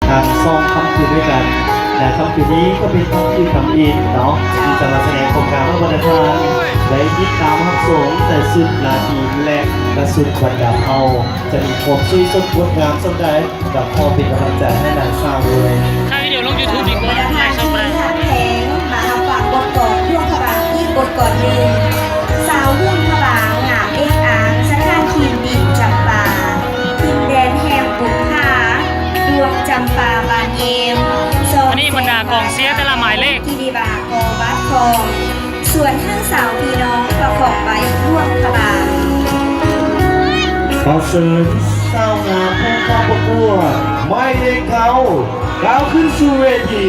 ທັງສອງຄ່ຳຄືນດ້ວຍກັນ ແລະ ຄ່ຳຄືນນີ້ກໍເປັນຄ່ຳຄືນທຳອິດເນາະ ທີ່ຈະມາສະແດງຄວາມງາມໃຫ້ບັນດາທ່ານໄດ້ຕິດຕາມຮັບຊົມ ແຕ່ຊຸດໜ້າທີມ ແລະ ກະຊຸດບັນດາເຜົ່າ ຈະມີຄວາມສວຍສົດງົດງາມສ່ຳໃດ ກໍຂໍເປັນກຳລັງໃຈໃຫ້ນາງສາວດ້ວຍ. ຖ່າຍວິດີໂອລົງຢູທູບດີກວ່າ ບອກບັນດາທ່ານທີ່ຮັກແພງ ມາຮັບຟັງບົດກອນດວງພະບາງອີກບົດກອນໜຶ່ງ. ສາວຮຸ່ນພະບາງ ງາມເອກອາງ ສະຖານຖິ່ນດິນຈຳປາ ຖິ່ນແດນແຫ່ງບຸບຜາ ດວງຈຳປາບານເຢັນ ສອງ ອັນນີ້ບັນດາກອງເຊຍແຕ່ລະໝາຍເລກ ກິລິບາກໍບາດຄອງ ຊວນທັງສາມພີ່ນ້ອງປະຄອງໄວ້ດວງພະບາງ. ຂໍເຊີນສາວງາມຜູ້ເຂົ້າປະກວດໝາຍເລກເກົ້າ ກ້າວຂຶ້ນສູ່ເວທີ.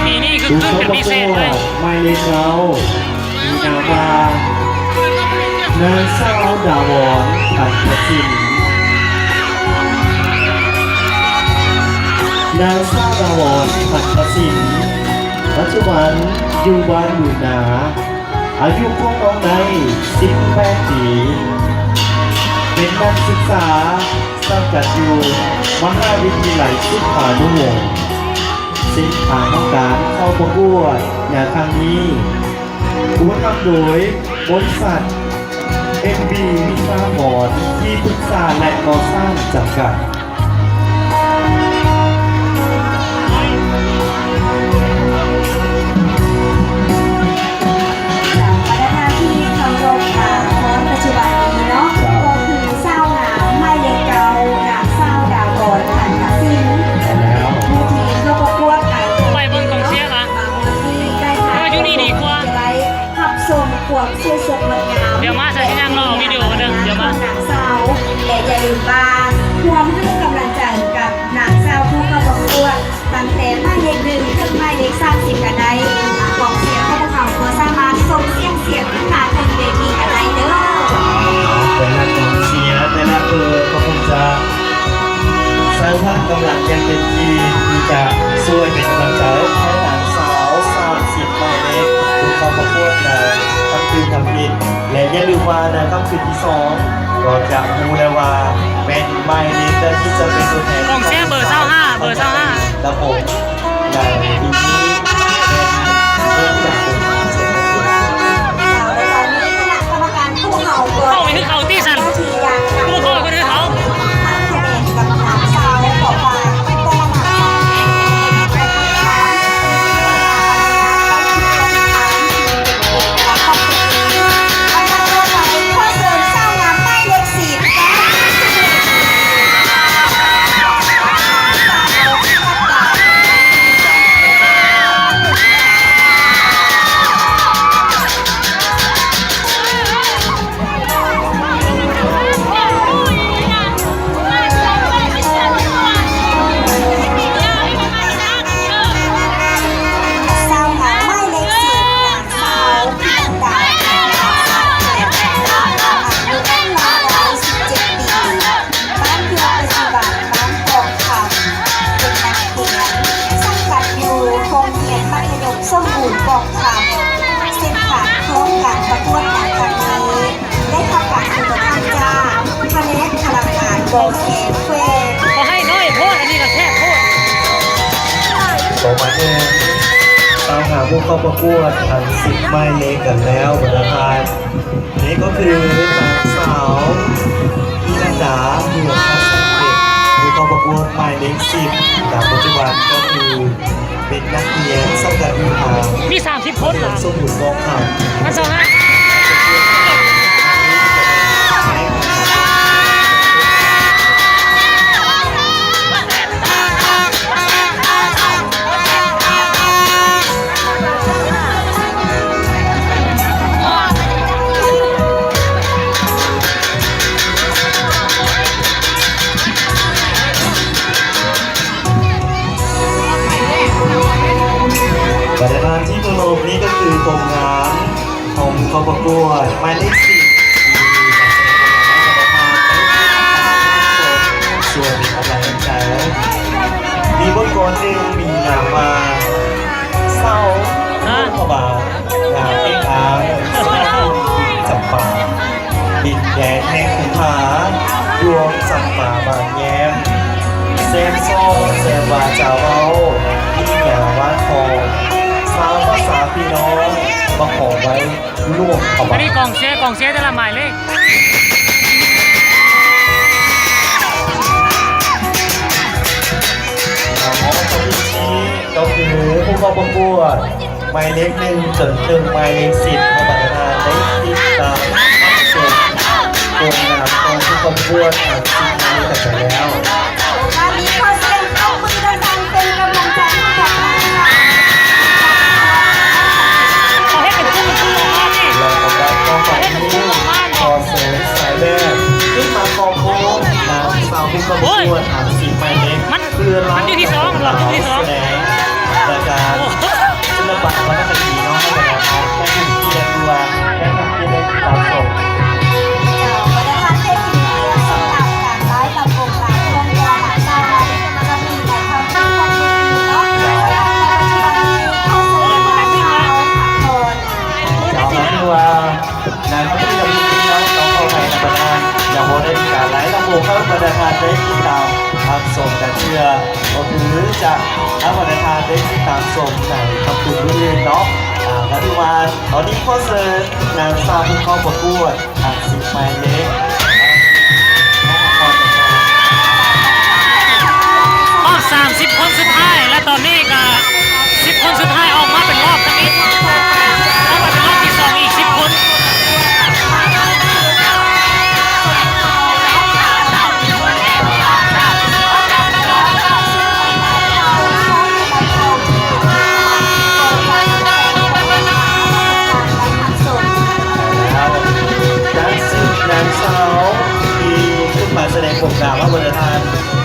ປີນີ້ຄຶກຄື້ນເປັນພິເສດເລີຍ. ໝາຍເລກເກົ້າ ມີນາມວ່າ ນາງສາວ ດາວອນ ພັນທະສິນ. ນາງສາວ ດາວອນ ພັນທະສິນ ປັດຈຸບັນຢູ່ບ້ານບຸນນາ. ອາຍຸຂອງນ້ອງໄດ້ສິບແປດປີ ເປັນນັກສຶກສາສັງກັດຢູ່ມະຫາວິທະຍາໄລສຸພານຸວົງ. ເສັ້ນທາງຂອງການເຂົ້າປະກວດໃນຄັ້ງນີ້ ຜູ້ນຳໂດຍບໍລິສັດ ເອັມບີ ວິສາພອນ ທີ່ປຶກສາ ແລະ ກໍ່ສ້າງ ຈຳກັດ. ຈາກບັນດາທ່ານທີ່ເຄົາລົບ ມາຮອດປັດຈຸບັນນີ້ເນາະ ເຈົ້າ ກໍຄືສາວງາມໝາຍເລກເກົ້າ ນາງສາວ ດາວອນ ພັນທະສິນ ໃຊ່ແລ້ວ ຜູ້ທີ່ເຂົ້າປະກວດໃນ ໄປເບິ່ງກອງເຊຍລະ ມາຮອດນີ້ໄດ້ ເອີ ຢູ່ນີ້ດີກວ່າ ຈະໄດ້ ຮັບຊົມຄວາມສວຍສົດງົດງາມ ດຽວມາ ໃສ່ຊິນັ່ງລໍວິດີໂອເດີ ດຽວມາ ຂອງນາງສາວ ແລະ ຢ່າລືມວ່າ ຮ່ວມໃຫ້ກຳລັງໃຈກັບນາງສາວຜູ້ເຂົ້າປະກວດ ຕັ້ງແຕ່ໝາຍເລກໜຶ່ງ ເຖິງໝາຍເລກສາມສິບ ກໍໄດ້. ກອງເຊຍຂອງພວກເຮົາກໍສາມາດສົ່ງສຽງເຊຍຂຶ້ນມາເທິງເວທີກໍໄດ້ເດີ. ແຕ່ລະກອງເຊຍ ແຕ່ລະເບີກໍຄົງຈະ ສ້າງພະລັງກຳລັງຢ່າງເຕັມທີ່ ທີ່ຈະຊ່ວຍເປັນກຳລັງໃຈໃຫ້ນາງສາວ ສາມສິບ ໝາຍເລກ ຜູ້ເຂົ້າປະກວດໃນຄ່ຳຄືນທຳອິດ ແລະ ຢ່າລືມວ່າໃນຄ່ຳຄືນທີສອງ ກໍຈະຮູ້ແລ້ວວ່າແມ່ນໝາຍເລກໃດທີ່ຈະເປັນຕົວແທນ ກອງເຊຍເບີຊາວຫ້າ ເບີຊາວຫ້າ ລຳວົງ ໃນປີນີ້ແມ່ນເລີ່ມຈາກວົງ ເຂົ້າໄປຄືເຂົ້າຕິຊັ້ນ ບໍ່ພໍກໍຄືເຂົ້າ ສາວງາມໝາຍເລກສິບ ນາງສາວ ພິມດາ ອາຍຸສິບເຈັດປີ ບ້ານຢູ່ປັດຈຸບັນ ບ້ານກອງຄຳ ເປັນນັກຮຽນ ສັງກັດຢູ່ໂຮງຮຽນມັດທະຍົມສົມບູນກອງຄຳ. ເສັ້ນທາງຂອງການປະກວດໃນຄັ້ງນີ້ ໄດ້ຮັບການອຸປະຖຳຈາກພະແນກພະລັງງານບໍ່ແຫ້ງແຂວງ. ບໍ່ໃຫ້ນ້ອຍໂພດ ອັນນີ້ກໍແຊບໂພດ. ຕໍ່ມາເຖິງຕາມຫາຜູ້ເຂົ້າປະກວດທັງສິບໝາຍເລກກັນແລ້ວບັນດາທ່ານ. ນີ້ກໍຄືນາງສາວ ອີລັນດາ ເຮືອງພະສັງເກດ ຜູ້ເຂົ້າປະກວດໝາຍເລກສິບ ແຕ່ປັດຈຸບັນກໍຄື ເປັນນັກຮຽນສັງກັດຢູ່ທາງ ມີສາມສິບຄົນລະ ສົມບູນກອງຄຳ ມັນຊາວຫ້າ. ບັນດາທ່ານທີ່ເຄົາລົບ ນີ້ກໍຄືຜົນງານຂອງຜູ້ເຂົ້າປະກວດໝາຍເລກສິບ ທີ່ນຳສະແດງອອກມາໃຫ້ບັນດາທ່ານໄດ້ຕິດຕາມຮັບຊົມ ຊ່ວຍເປັນກຳລັ ເຊິ່ງມີນາມວ່າ ຊາວພະບາງ ງາມເອກອາງ ສະຫະພູມ ຈຳປາ ດິນແດນແຫ່ງພູຜາ ດວງຈຳປາບານແຍ້ມ ແຊມຊອງ ແຊມວາຈາເວົ້າ ມີງາມວາດທອງ ຊາວພາສາພີ່ນ້ອງ ມາຂອງໄວ້ ລວມເຂົ້າມາ ອັນນີ້ກອງເຊຍ ກອງເຊຍແຕ່ລະໝາຍເລກ ແລະ ກໍຄືຜູ້ເຂົ້າປະກວດໝາຍເລກໜຶ່ງ ຈົນເຖິງໝາຍເລກສິບ ໃຫ້ບັນດາທ່ານໄດ້ຕິດຕາມຮັບຊົມຜົນງານຂອງຜູ້ເຂົ້າປະກວດທັງສິບໝາຍເລກກັນໄປແລ້ວ. ບາດນີ້ຂໍສຽງຕົບມືດັງໆ ເປັນກຳລັງໃຈໃຫ້ກັບ ເຮົາເຮັດເປັນກຸ່ມໆ ອອກມານີ້ ແລະ ລຳດັບຕໍ່ໄປນີ້ ຂໍເຊີນສາຍແບບຂຶ້ນມາຂອບຄຸນນາງສາວຜູ້ເຂົ້າປະກວດທັງສິບໝາຍເລກ ເພື່ອລາຍສະແດງລາຍການສິລະປະວັນນະຄະດີເນາະ ໃຫ້ບັນດາທ່ານຜູ້ມີກຽດ ຫຼືວ່າແຂກຜູ້ມີກຽດໄດ້ຕິດຕາມຊົມ. ເຈົ້າ ບັນດາທ່ານເປັນທີ່ຮູ້ສຳລັບການລາຍລຳວົງລາຍທ່ອນແຕ່ລະນາງສາວ ຈະມີໃນຄ່ຳຄືນວັນນີ້ເນາະ ແຕ່ວ່າໃນປັດຈຸບັນນີ້ ຂໍເຊີນນາງສາວພັກຜ່ອນ ເຈົ້າ ຖືວ່າ ໃນມື້ດຳເນີນງານ ຕ້ອງຂໍອະໄພນຳບັນດາ ຍັງບໍ່ໄດ້ມີການລາຍລຳວົງໃຫ້ບັນດາທ່ານໄດ້ຕິດຕາມຮັບຊົມກັນເທື່ອ ກໍຄືຈະໃຫ້ບັນດາທ່ານໄດ້ຕິດຕາມຊົມໃນຄ່ຳຄືນມື້ອື່ນເນາະ. ອາ ກໍຖືວ່າຕອນນີ້ຂໍເຊີນນາງສາວຜູ້ເຂົ້າປະກວດທັງສິບໝາຍເລກ ຮອບສາມສິບຄົນສຸດທ້າຍ ແລະ ຕອນນີ້ກໍສິບຄົນສຸດທ້າຍອອກມາເປັນລອບທຳອິດ ອອກມາເປັນລອບທີສອງອີກສິບຄົນ. ແລ້ວ ນາງສາວທີ່ຂຶ້ນມາສະແດງຜົນງາມໃຫ້ບັນດາທ່ານ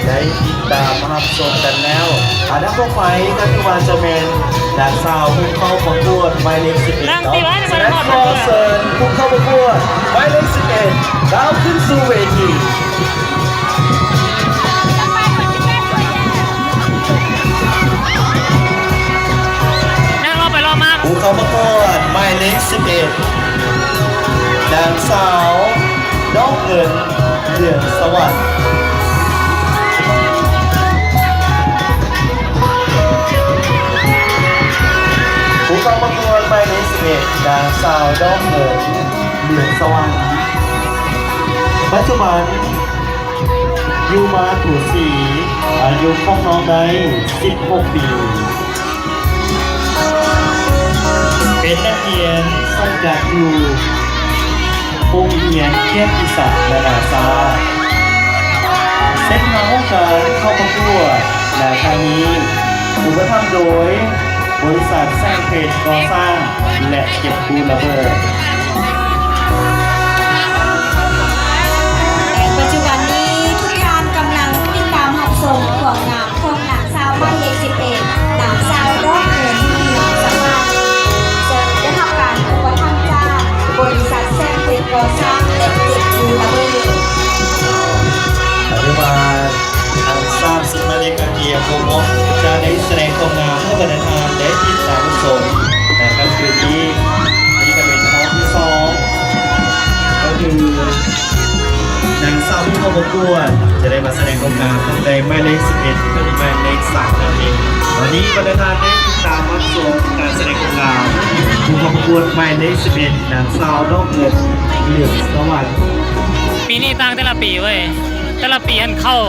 ໄດ້ຕິດຕາມຮັບຊົມກັນແລ້ວ ອັນດັບຕໍ່ໄປກໍຖືວ່າຈະແມ່ນນາງສາວຜູ້ເຂົ້າປະກວດໝາຍເລກສິບເອັດເນາະ ສະນັ້ນຂໍເຊີນຜູ້ເຂົ້າປະກວດໝາຍເລກສິບເອັດ ກ້າວຂຶ້ນສູ່ເວທີ. ຍ່າງເລາະໄປເລາະມາ ຜູ້ເຂົ້າປະກວດໝາຍເລກສິບເອັດ ນາງສາວ ດອກເງິນ ເຫຼືອງສະຫວັນ. ຜູ້ເຂົ້າປະກວດໝາຍເລກສິບເອັດ ນາງສາວ ດອກເງິນ ເຫຼືອງສະຫວັນ ປັດຈຸບັນ ຢູ່ມາໂທສີ ອາຍຸຂອງນ້ອງໄດ້ສິບຫົກປີ ເປັນນັກຮຽນສັງກັດຢູ່ໂຮງຮຽນກຽດຕິສັກນານາຊາດ. ເສັ້ນທາງຂອງການເຂົ້າປະກວດໃນຄັ້ງນີ້ ອຸປະຖຳໂດຍບໍລິສັດແສງເພັດກໍ່ສ້າງ ແລະ ເກັບກູ້ລະເບີດ. ປັດຈຸບັນນີ້ ທຸກທ່ານກຳລັງຕິດຕາມຮັບຊົມຄວາມງາມຂອງນາງສາວໝາຍເລກສິບເອັດ ນາງສາວ ດອກເງິນ ເຫຼືອງສະຫວັນ ເຊິ່ງໄດ້ຮັບການອຸປະຖຳຈາກບໍລິສັດແສງເພັດກໍ່ສ້າງ ແລະ ເກັບກູ້ລະເບີດ. ກໍຖືວ່າ ທັງສາມສິບໝາຍເລກກະກຽມບໍ່ໝົດ ຈະໄດ້ສະແດງຄວາມງາມໃຫ້ບັນດາທ່ານໄດ້ຕິດຕາມຊົມໃນຄ່ຳຄືນນີ້. ນີ້ກໍເປັນຮອບທີສອງ ກໍຄືນາງສາວຜູ້ເຂົ້າປະກວດຈະໄດ້ມາສະແດງຄວາມງາມຕັ້ງແຕ່ໝາຍເລກສິບເອັດ ເຖິງໝາຍເລກສາມນັ້ນເອງ. ຕອນນີ້ບັນດາທ່ານໄດ້ຕິດຕາມຮັບຊົມການສະແດງຄວາມງາມຜູ້ເຂົ້າປະກວດໝາຍເລກສິບເອັດ ນາງສາວ ດອກເງິນ ເຫຼືອງສະຫວັນ. ປີນີ້ຕ່າງແຕ່ລະປີເວີຍ. ແຕ່ລະປີຫັ້ນເຂົ້າ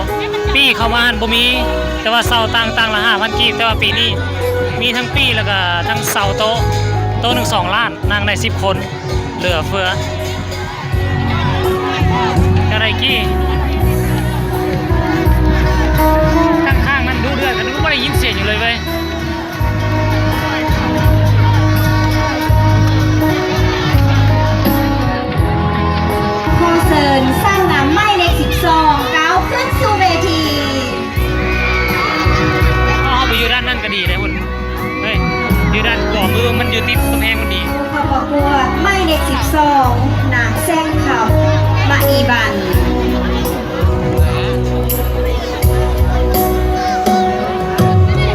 ປີ້ເຂົ້າມາຫັ້ນບໍ່ມີ ແຕ່ວ່າເຊົ່າຕ່າງ ຕ່າງລະຫ້າພັນກີບ ແຕ່ວ່າປີນີ້ມີທັງປີ້ ແລ້ວກະທັງເຊົ່າໂຕະ ໂຕະໜຶ່ງສອງລ້ານ ນັ່ງໄດ້ສິບຄົນ ເຫຼືອເຟືອ. ຈະໄດ້ກີ້ ຂ້າງໆນັ້ນດຸເດືອດ ບໍ່ໄດ້ຍິນສຽງຫຍັງເລີຍເວີຍ. ຂໍເຊີນຊ່າງນຳໝາຍເລກສິບສອງ ກ້າວຂຶ້ນສູ່ເວທີ. ເຮົາໄປຢູ່ດ້ານນັ້ນກໍດີເດ້ພຸ້ນ. ເຮີ້ຍ ຢູ່ດ້ານຂວາມື ມັນຢູ່ຕິດກຳແພງມັນດີ. ຜູ້ເຂົ້າປະກວດໝາຍເລກສິບສອງ ນາງແສງຄຳ ມະນີວັນ. ເ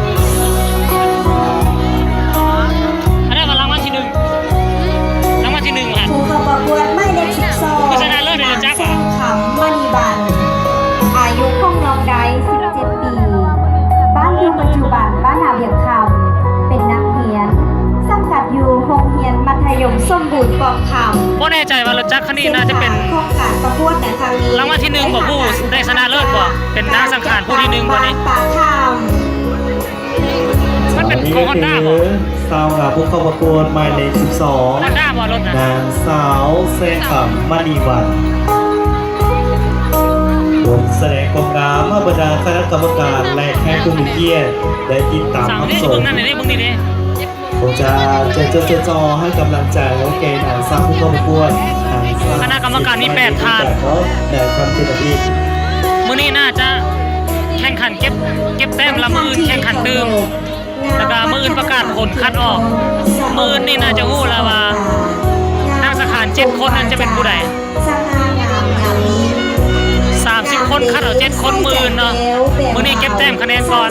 ປະກວດໃນຄັ້ງນີ້ ລາງວັນທີໜຶ່ງບໍ່ ຜູ້ໄດ້ຊະນະເລີດບໍ່ ເປັນນາງສັງຂານຜູ້ທີໜຶ່ງບໍ່ນີ້? ປາກຄຳ ມັນເປັນຂອງຮອນດ້າບໍ່? ຊາວງາມຜູ້ເຂົ້າປະກວດໝາຍເລກສິບສອງ ຮອນດ້າບໍ່ລົດນະ? ນາງສາວແສງຄຳ ມະນີວັນ ຜົນສະແດງຄວາມງາມ ໃຫ້ບັນດາຄະນະກຳມະການ ແລະ ແຂກຜູ້ມີກຽດໄດ້ຕິດຕາມຮັບຊົມ. ເບິ່ງນັ້ນເດ້ ເບິ່ງນີ້ເດ້. ຜົມຈະຈົດຈົດຈໍ່ໆໃຫ້ກຳລັງໃຈແກ່ນາງສາວຜູ້ເຂົ້າປະກວດ ຄະນະກຳມະການມີແປດທ່ານ ໃນຄ່ຳຄືນນີ້. ມື້ນີ້ໜ້າຈະແຂ່ງຂັນເກັບ ເກັບແຕ້ມ ລະມື້ອື່ນແຂ່ງຂັນຕື່ມ ລະກະມື້ອື່ນປະກາດຜົນຄັດອອກ. ມື້ອື່ນນີ້ໜ້າຈະຮູ້ລະວ່າ ນາງສັງຂານເຈັດຄົນນັ້ນຈະເປັນຜູ້ໃດ. ສາມສິບຄົນຄັດເອົາເຈັດຄົນມື້ອື່ນເນາະ. ມື້ນີ້ເກັບແຕ້ມຄະແນນກ່ອນ.